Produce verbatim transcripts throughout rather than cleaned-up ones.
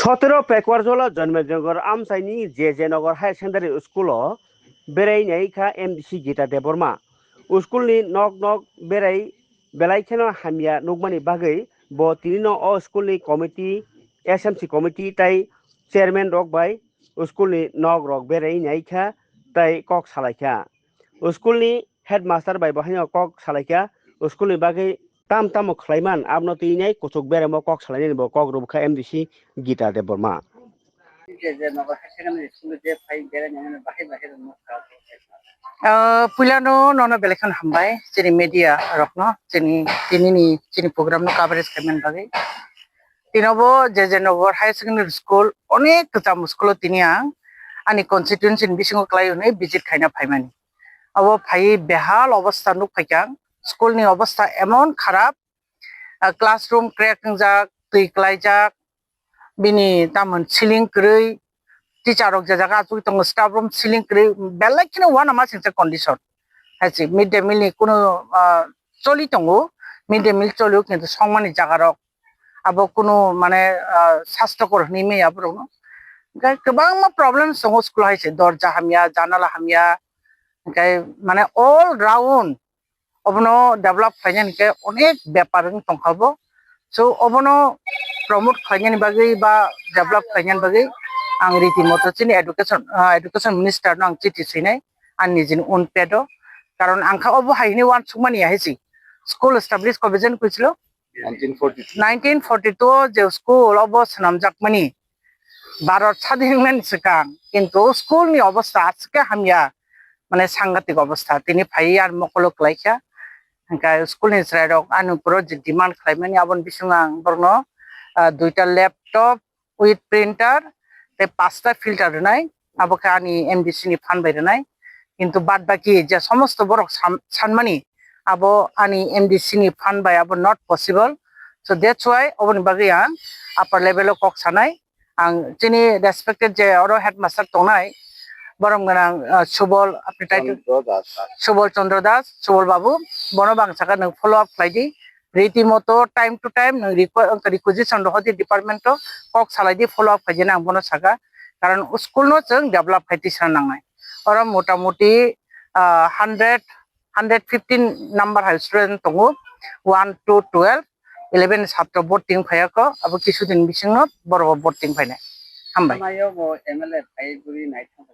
Sotero Pekwarjala Jonmejongor amchaini J J Nagar Higher Secondary School o berai nai kha M D C Gita Debbarma. School ni nok nok berai belai kheno hamya nukmani bagwi bo tinino o school ni committee, S M C committee tai chairman rok bai school ni nok rok berai nai kha tai kok salai kha. School ni headmaster bai bo haino kok salai kha, school ni bagwi tam tamo khlaiman abono twi nai kuchuk beremo kok salainani bo kok rwkha M D C Gita Debbarma. Je, je, nogo higher secondary school je phai berai nangmani bahai bahai rok no kha. Ah, puilano nono belai kheno hambai chini media rokno, chini, tinini chini program no coverage khaimani bagwi. Tinobo J J Nagar Higher Secondary School, onek kwcham school o tini ang ani constituency ni bisingo kwlai hwnwi visit khaina phaimani. Abo phaiwi behal obostha nuk phaikha ang, school ni obostha emon kharap, ah, classroom crack wngjak, twi kwlaijak, bini tamon ceiling kwrwi, teacher rok je jaga achugwi tongo, staff room ceiling kwrwi, belai kheno uanama singsa condition. Hai se mid day meal ni kunu, ah, choli tongo, mid day meal choli o kintu songmani jaga rok abo kunu mane, ah, sastokor hwnwi manya borokno. Hwnkhe kwbangma problems tongo school hai se, dorja hamya, janala hamya, hwnkhe mane all round obono develop khlainani khe onek bepar wng tongkha bo. So obono promote khlainani bagwi ba develop khlainani bagwi ang riti moto chini education, ah, education minister no ang chithi swinai ani nijini own pad o. Karon ang kha obo hai hwnwi uansukmani ya hai se school establish kobe jen kwisilo? Nineteen forty two. Nineteen forty two o je school obo swnamjakmani Bharat sadin wngmani swkang, kintu school ni obostha aswk khe hamya, mane sangatik obostha. Tini phaiwi ang mokolo kwlaikha, hwnkhe school ni chwrairok ani uporo je demand khlaimani aboni bisingo ang borokno, ah, duita laptop with printer tei pasta filter rwnai, abo khe ani M D C ni phan bai rwnai. Kintu bad baki je somosto borok san-, sanmani abo ani M D C ni phan bai abo not possible. So that's why oboni bagwi ang upper level o kok sanai. Ang chini respected je oro headmaster tongnai, borom gwnang, ah, Subol, apni title? Chandra Das. Subol Chandra Das, Subol Babu, bono bang saka nwng follow up khlai di. Riti moto time to time nwng requ-, requisition rohor di department o, kok salai di, follow up khlai di, ang bono saka. Karon school no chwng develop khai tisra nangnai. Oro mota moti, ah, hundred, hundred fifteen number hai student tongo, one to twelve, eleven satro boarding phaiya kho, abo kisu din bisingno borok boarding phainai. Hambai. Mayo bo M L A phai buri naithok.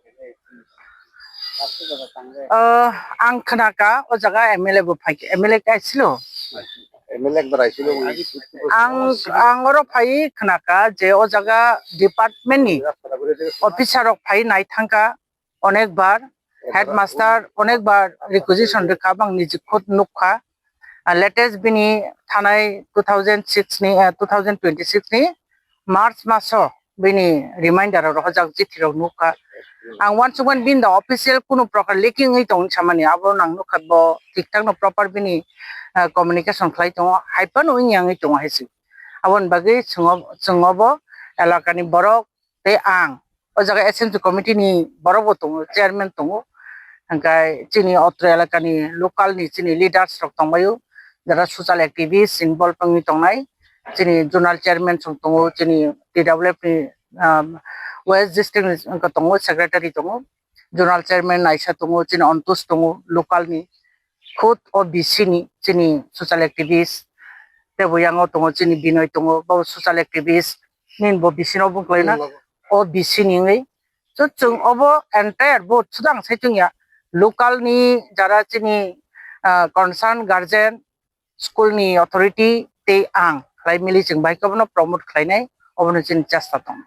Ah, ang khwnaka o jaga M L A bo phai, M L A kaisilo. M L A ekbar aisilo. Ang, ang oro phai khwnaka je o jaga department ni officer rok phai nai thangka onek bar, headmaster onek bar requisition rwkha, bang niji khud nukha. Ah, latest bini thanai two thousand six ni, ah, two thousand twenty six ni March maso bini reminder rok rohorjak, chithi rok nukha. Ang uansukmani bini da official kunu prokar leaking wngwi tong samani, abo nang nukha bo thik thak no proper bini, ah, communication khlai tongo, hai phano wngya wngwi tongo hai se. Aboni bagwi chwng obo, chwng obo elaka ni borok tei ang o jaga S M C committee ni borok bo tongo, chairman tongo, hwnkhe chini otro elaka ni local ni chini leaders rok tongbaio, jara social activist involve wngwi tongnai, chini zonal chairman chwng tongo, chini T W F ni, um, West District ni wngkha tongo, secretary tongo, zonal chairman naisa tongo, chini Ontos tongo, local ni, khud O B C ni chini social activist, tei bo yango tongo chini Binoy tongo, bo social activist, nini bo B C no bung khlaina, O B C ni wngwi. So chwng obo entire board suda ang sai chwngya, local ni jara chini, ah, concern guardian, school ni authority tei ang khlai mili chwng bai khe bono promote khlainai, obono chini chesta tong.